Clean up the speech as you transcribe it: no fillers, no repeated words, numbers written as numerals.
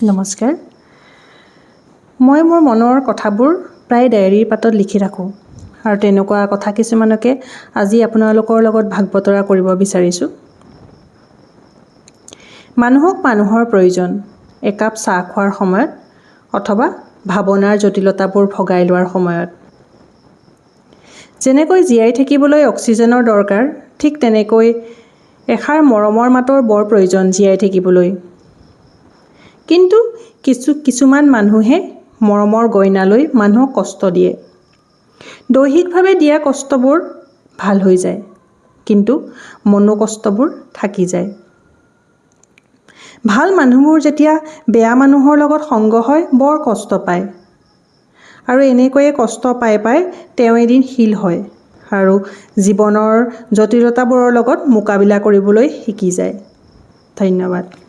নমস্কাৰ। মই মোৰ মনৰ কথাবোৰ প্ৰায় ডায়েৰীৰ পাতত লিখি ৰাখোঁ আৰু তেনেকুৱা কথা কিছুমানকে আজি আপোনালোকৰ লগত ভাগ বতৰা কৰিব বিচাৰিছোঁ। মানুহক মানুহৰ প্ৰয়োজন, একাপ চাহ খোৱাৰ সময়ত অথবা ভাৱনাৰ জটিলতাবোৰ ভগাই লোৱাৰ সময়ত। যেনেকৈ জীয়াই থাকিবলৈ অক্সিজেনৰ দৰকাৰ, ঠিক তেনেকৈ এষাৰ মৰমৰ মাতৰ বৰ প্ৰয়োজন জীয়াই থাকিবলৈ। কিন্তু কিছুমান মানুহে মৰমৰ গইনা লৈ মানুহক কষ্ট দিয়ে। দৈহিকভাৱে দিয়া কষ্টবোৰ ভাল হৈ যায়, কিন্তু মনোকষ্টবোৰ থাকি যায়। ভাল মানুহবোৰ যেতিয়া বেয়া মানুহৰ লগত সংগ হয়, বৰ কষ্ট পায়। আৰু এনেকৈয়ে কষ্ট পাই পাই তেওঁ এদিন শিল হয় আৰু জীৱনৰ জটিলতাবোৰৰ লগত মোকাবিলা কৰিবলৈ শিকি যায়। ধন্যবাদ।